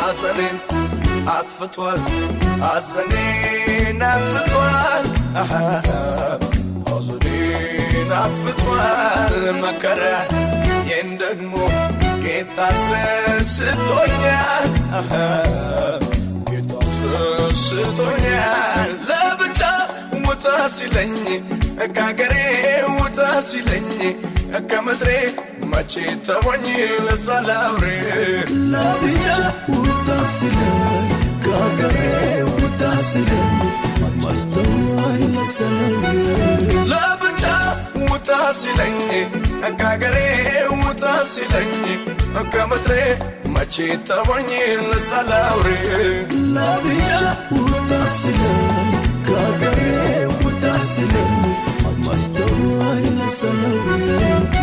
ሐዘኔን አጥፍቷል፣ ሐዘኔን አጥፍቷል፣ ሐዘኔን አጥፍቷል። መከራ ይህን ደግሞ ጌታ አስረስቶኛል፣ ጌታ አስረስቶኛል። ለብቻ ውጣ ሲለኝ፣ ከአገሬ ውጣ ሲለኝ፣ ከምድሬ መቼ ተወኝ ለዛ ላውሬ። ለብቻ ውጣ ሲለኝ፣ ከአገሬ ውጣ ሲለኝ፣ መች ተወኝ ለሰላም። ለብቻ ውጣ ሲለኝ፣ ከአገሬ ውጣ ሲለኝ፣ ከምድሬ መቼ ተወኝ ለዛ ላውሬ። ለብቻ ውጣ ሲለኝ፣ ከአገሬ ውጣ ሲለኝ፣ መች ተወኝ ለሰላም።